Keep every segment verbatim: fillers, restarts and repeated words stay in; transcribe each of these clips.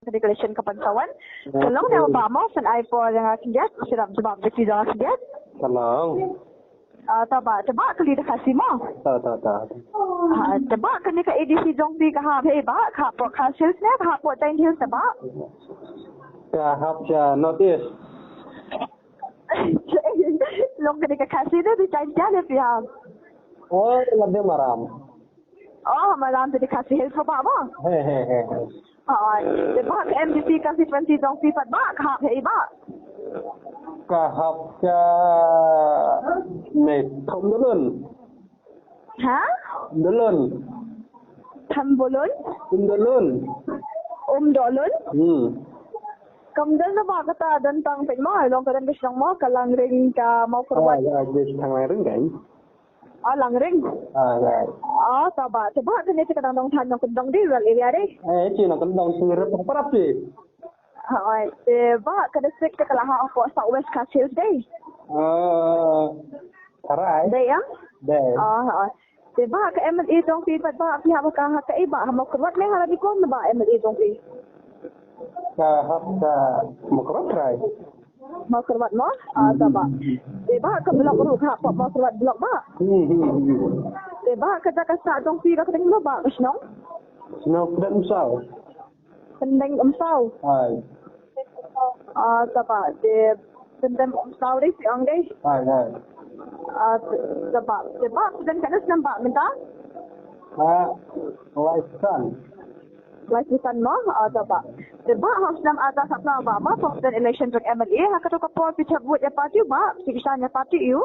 Ka election ka ban sa wan. Ka long ne ba mo, phin ai por ïa nga khyndiat, sngewbha jubab da ki jong nga khyndiat. Ka long. Ah, ta ba, ta ba kali da Khasi mo. Ta, ta, ta. Ah, ta ba kane ka A D C jong phi ka hap haei ba, ka hap hapoh Khasi Hills ne, ka hap hapoh Jaintia Hills ta ba. Ka hap sha North East. Long kane ka Khasi ne, di Jaintia ne phi hap. Oh, Lade Maram. Oh, Maram te di Khasi Hills ko ba mo. He, he, he, he. Oh, te ba ka M D C constituency jong phi pat ba, ka hap haei ba. Ka hap sha ne, Thambulun. Ha? Thambulun. Thambulun? Thambulun. Thambulun? Hmm. Kam don ba kata don tang peit mo, long ka don ka shnong mo, ka Langring ka Mawkyrwat. Ah, ïa, ïa, tang Langring kan. Ah, Langring. Ah, ïa. Ah, ta ba, ta ba kane te ka dang don tang nongkyndong dei, rural area dei. Eh, te nongkyndong sngewrep parap te. Hooid, te ba ka district te ka la hap hapoh South West Khasi Hills dei. Ah, alright. Dei ïa? Dei. Ah, hooid. Te ba ka M L A jong phi pat ba phi hap ha ka, ha kaei ba, ha Mawkyrwat ne ha Ranikor ne ba M L A jong phi? Ka hap ka Mawkyrwat trai. Mawkyrwat mo? Ah, ta ba. Te ba ka block ruh ka hap Mawkyrwat block ba. Hmm, hmm, hmm. Te ba ka jaka sah jong phi ka kyrteng ba, ka shnong? Shnong Pdeng Umsaw. Pdeng Umsaw. Hai. Ah, ta ba, te Pdeng Umsaw dei, phi ong dei. Hai, hai. Ah, ta ba, te ba, Pdeng katno snem ba mynta? Ah, laiphew san. Laiphew san mo, ah, ta ba. Te ba, ha u snem ar hajar khatphra ba, ba, phi ïoh election jong M L A, ha kato ka por phi thep vote ïa party ba, phi kyrshan ïa party ïa u?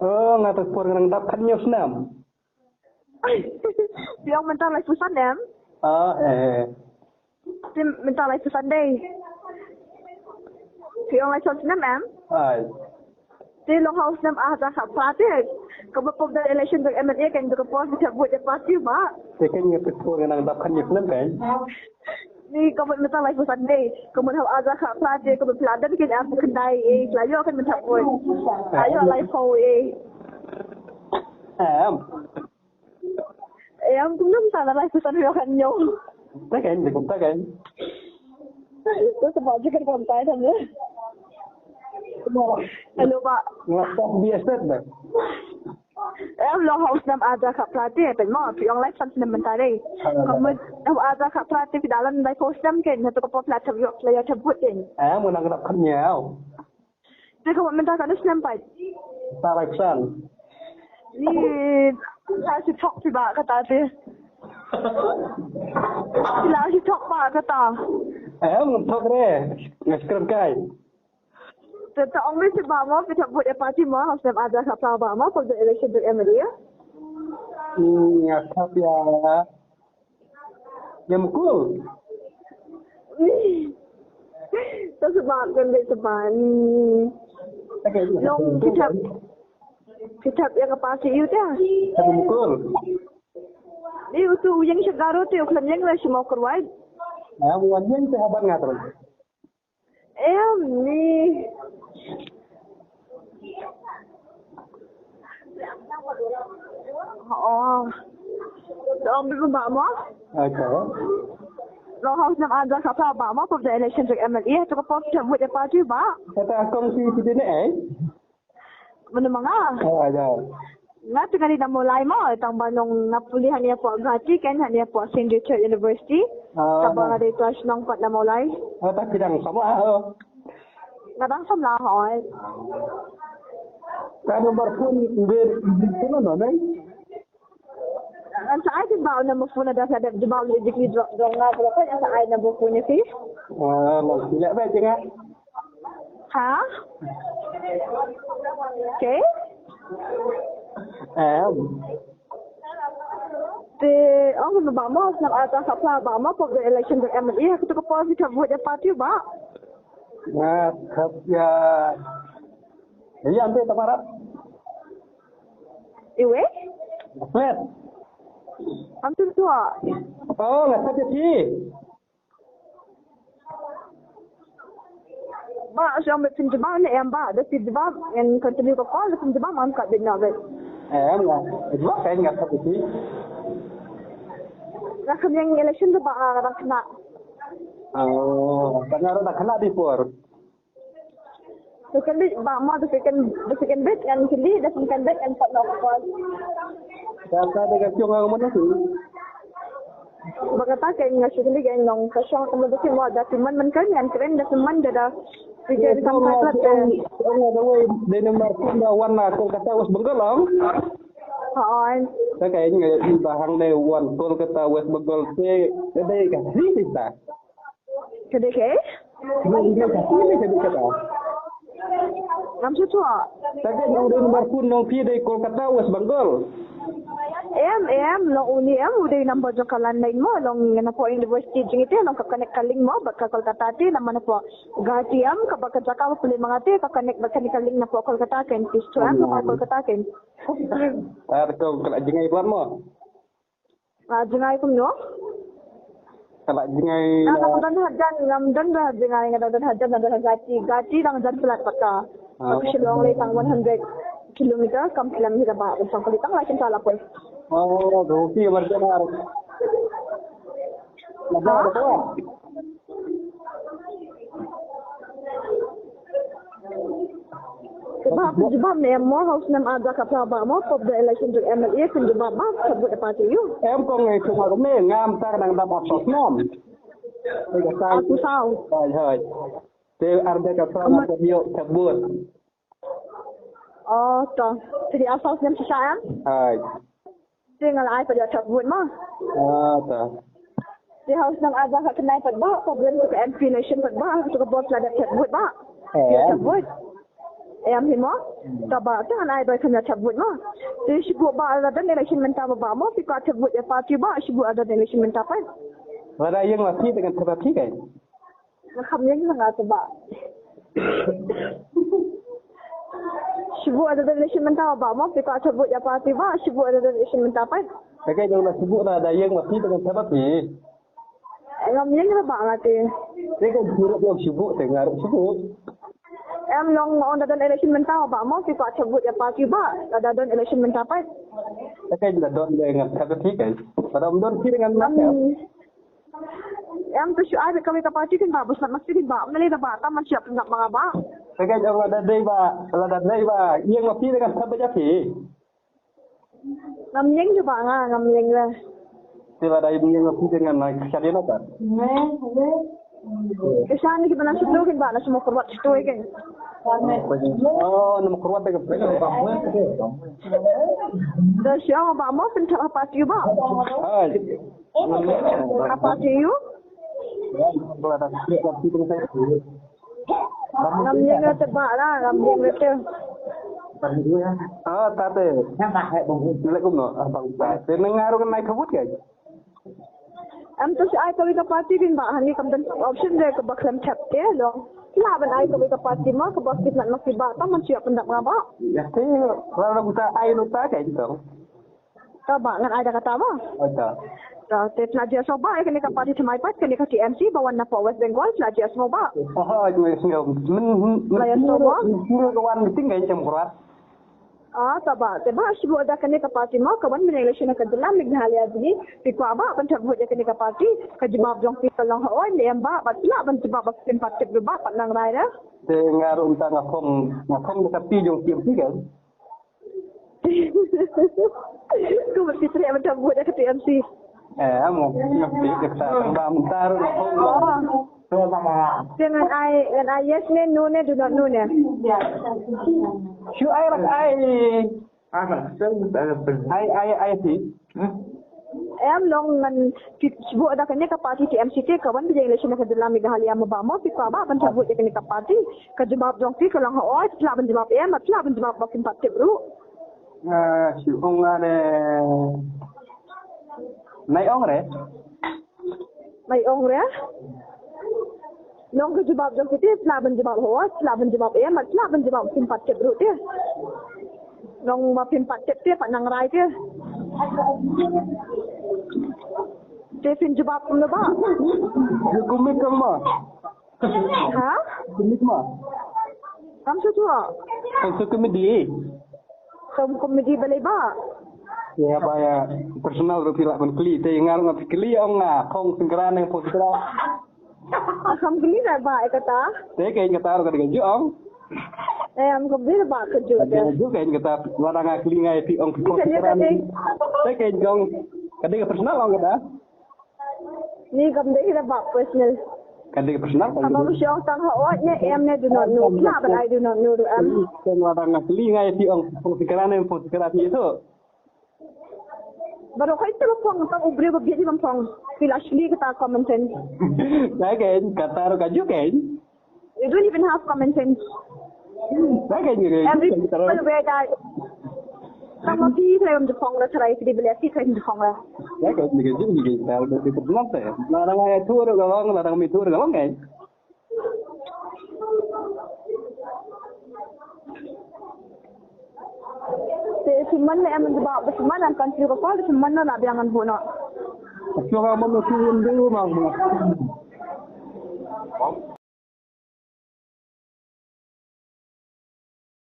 Oh, nga to ka por nga dang dap khathynñiew snem. Phi ong mynta laiphew san em? Ah, eh. Te mynta laiphew san dei. Phi ong laiphew san snem em? Ai. Te long ha u snem ar hajar khatphra te. Kaba pop da election da M L A kan da ka por phi thep vote da party ba. Te kan ïa ka por nga nang dap khathynñiew snem kan. Ni ka mut mynta laiphew san dei. Ka mut ha u ar hajar khatphra te ka mut phi la don kine arphew khyndai, eh, phi la ïoh kine mynta poi. Phi la ïoh laiphew, eh. Em. Em, kumno mynta laiphew san phi ïoh khathynñiew. Ta kan, ta kan. Te sa ba jingkren kumta tang ne. Hello, ba. Nga ta B S F ba. Em, long ha u snem ar hajar khatphra te, peit mo, phi ong laiphew san snem mynta dei. Ka mut ha u ar hajar khatphra te phi da don laiphew snem kein, hato ka por phi la thep ïoh, phi la ïoh thep vote kein. Em, nga nang dap khathynñiew. Te ka mut mynta katno snem pat? Mynta laiphew san. Ni, la shi thok phi ba kata te. Phi la shi thok ba kata. Em, ngam thok re. Nga skhem kai. Te ta ong re shi ba mo, phi thep vote ïa party mo, ha u snem ar hajar khatphra ba mo, pop da election da M L A. Hmm, nga thep ïa, ïa Mukul. Ta sa ba kan dei sa ba. Hmm. Long phi thep, phi thep ïa ka party ïa u te. Thep ïa Mukul. Ni utu u ïeng sha Garo te u khlem ïeng re sha Mawkyrwat. Ah, u wan ïeng te ha ban nga trai. Em, ni. Oh. Dong bi ba mo? Aka. Long ha u snem ar hajar khatphra ba mo, pop da election jong M L A, to ka por phi thep vote ïa party ba. Kata kong si si ne, eh? Mano ma nga? Ah, ïa. Nga te nga dei na Mawlai mo, tang ba long nga pule hangne hapoh Guwahati, kan hangne hapoh Saint Richard University. Ah. Kaba nga dei trai shnong pat na Mawlai. Ah, ta ki dang samla, ah. Nga dang samla, hooid. Ka number phone, ber, ber, ber, ber, ber. Ngan sa ai jubab number phone, da sa dep jubab ïa ki dro-, dro nga, dro nga, ngan sa ai number phone ïa phi. Ah, long phi leh ba jingah. Ha? Okay. Em. Te, ong ba mo, snem ar hajar khatphra ba mo, pop da election da M L A, ha kato ka por phi thep vote ïa party ba. Nga thep ïa, ïa ante ta parat. Iwei? Flat. Am tu tu. Oh, nga thep ïa phi. Ba, shu ong ba phin jubab ne em ba, da phi jubab, ngan continue ka call, da phin jubab, ngam kat bit noh bit. Em, nga jubab, kan nga thep ïa phi. Nga kham ïeng election da ba, nga dang kena. Oh, tang nga ruh da khynnah dei por. Te kyndiah ba mo, te kyndiah, te kyndiah ngan kylli, te kyndiah ngan pat noh ka call. Kata dei ka shong ha u man na tu. Ba kata ka nga shu kylli ka nong ka shong ka mo, te mo da tu man man kan ngan kren da tu man da da. Te ka kam ka te. Ong da wei dei number phone da wan na Kolkata West Bengal ong. Ha ong. Te ka nga i ba hang dei wan Kolkata West Bengal te dei ka hi ta. Ka dei ka? Ngam shu tip. Takat u dei number phone nong phi dei Kolkata, West Bengal. Em, em, long uni em, u dei number jong ka landline mo, long na pdeng university jong ite, long ka connect ka link mo bad ka Kolkata te, namar na pdeng Guwahati em, kaba ka jaka ba pule ma nga te, ka connect bad ka link na pdeng Kolkata kan, pis tu em, na pdeng Kolkata kan. Ar ko ka la jngai bad mo. Ah, jngai kumno? Ka la jngai. Nga dang don hajan, ngam don hajan jngai, nga dang don hajan, nga don hajan Guwahati, Guwahati dang jan palat pat ka. Ah. Ka Shillong lei tang one hundred kilometer, kam khlem hi da ba, ban song kali tang lai kynta la poi. Oh, Guwahati marjan ar. Marjan ar ko? Te ba pynjubab ne em mo, ha u snem ar hajar khatphra ba mo, pop da election jong M L A pynjubab ba, ka vote party ïa u. Em ko ngai tu ma ko me ngam ta nang dap ap sos nom. Te ka ta. Atu saw. Hai, hai. Te ar hajar khatphra ma ko ïoh ka vote. Oh, to. Te di ar saw snem shisha em? Hai. Te nga la ai pat ïa thep vote ma. Ah, ta. Te ha u snem ar hajar khatkhyndai pat ba, ka vote ka M P election pat ba, ka vote la dep thep vote ba. Eh. Ïa thep vote. Em hi mo. Hmm. Ta ba, te ngan ai ba kham ïa thep vote ma. Te shu ba la dep election mynta ba ba mo, phi kwah thep vote ïa party ba, shu ba la dep election mynta pat. Lada ïeng ma phi te ngan thep ïa phi kai. Nga kham ïeng na nga te ba. Shu ba la dep election mynta ba mo, phi kwah thep vote ïa party ba, shu ba la dep election mynta pat. Te kai jong la shu ba da ïeng ma phi te ngan thep ïa phi. Ngam ïeng ruh ba nga te. Te kai shu ruh ïeng shu ba te nga ruh shu ba. Em long ong da don election mynta ba mo, phi kwah thep vote ïa party ba, da don election mynta pat. Te kai da don da ngan thep ïa phi kai. Ba da don phi ngan ma. Em, to shu ai bad kawei ka party kin ba, bus mat masi kin ba, ym lei da ba, tam man shu ap ngap ma nga ba. Te ka jong lada dei ba, lada dei ba, ïeng ma phi te ngan thep beit ïa phi. Ngam ïeng ju ba nga, ngam ïeng le. Te lada ïeng ma phi te ngan ai ka shane na ka. Ka shane ki ba na shu kin ba, na shu mo kyrwat shu kin. Oh, na mo kyrwat te ka. To shu ba mo pynthep ha party ba. Ai. Apa ti yu? Ngam ïeng te ba la, ngam ïeng te. Ah, ta te. Lek kumno, ah, bang ta. Te nang ngaru kan nai kabut kai. Em to shu ai kawei ka party kin ba, hani kam don option re kaba khlem thep te long. Lah ban ai kawei ka party ma, kaba kit nat ma ki ba, ta man shu ïa pyndap nga ba. Ya te, la la buta ai lu ta kai to. Te ba ngan ai da kata ba. Oi ta. Te te pynlait ïa sngewbha ïa kane ka party thymmai pat kane ka T M C ba wan na pdeng West Bengal, pynlait ïa sngewbha. Oh, oi, oi, sngewbha. Pynlait ïa sngewbha. Ka wan meeting ka jam kurat. Ah, te ba, te ba shu buh da kane ka party mo ka wan mynne election ha ka jylla Meghalaya jong ngi. Phi kwah ba ban thep vote ïa kane ka party, ka jubab jong phi ka long hooid ne em ba, bad phi lah ban jubab ba phin pat tip ruh ba, pat nang rai re. Te nga ruh mynta nga phong, nga phong da ka party jong T M C kan. Kumno phi treh ban thep vote ïa ka T M C? Eh, amo, nga phi ka ta tang ba mynta ruh nga phong. Oh. Te ngan ai, ngan ai yes ne, no ne, do not know ne. Shu ai lah ai. Ai, ai, ai, si. Em long ngan phi buh da kane ka party T M C te ka wan pynjah election ka jylla Meghalaya mo ba mo phi kwah ba ban thep vote ïa kane ka party. Ka jubab jong phi ka long hooid, phi lah ban jubab em, phi lah ban jubab ba phin pat tip ruh. Ah, shu ong ane. Nai ong re. Nai ong re. Nong ka jubab jong phi te, phi lah ban jubab hooid, phi lah ban jubab em, phi lah ban jubab phin pat tip ruh te. Nong ma phin pat tip te, pat nang rai te. Te phin jubab kumno ba? Kumno kumno? Ha? Kumno kumno? Kam shu tuh. Kam shu kumno di? Kam kumno di balei ba? Ïa ba ïa personal ruh phi lah ban kylli te nga ruh nga phi kylli ong nga phong sengkra ne phong sengkra. Kam kylli da ba e kata. Te kein kata ruh ka dei ka jong. Em, ka bit ba ka jong. Ka dei ka jong kein kata, lada nga kylli nga ïa phi ong phi pong sikran. Te kein jong. Ka dei ka personal ong kata. Ni kam dei da ba personal. Ka dei ka personal ong. Ka ba mu shong tang ha ot ne em ne do not know. Na ba dai do not know em. Kein lada nga kylli nga ïa phi ong phi pong sikran ne pong sikran ïa to. Baroh kai te ba phong tang u briew ba bieit ba phong. Phi la shli kata common sense. Ka kein kata ruh ka jong kein. You don't even have common sense. Ka kein kein. Every single way that. Tang ma phi trai bam phong la trai phi bele phi trai bam phong la. Ka kein kein kein kein. Ka kein kein. Na rang ai tur ka long, na rang mi tur ka long kein. Te suman ne em ba suman am kan sri ko ko suman na biang an bono. Suman mo suman du mang.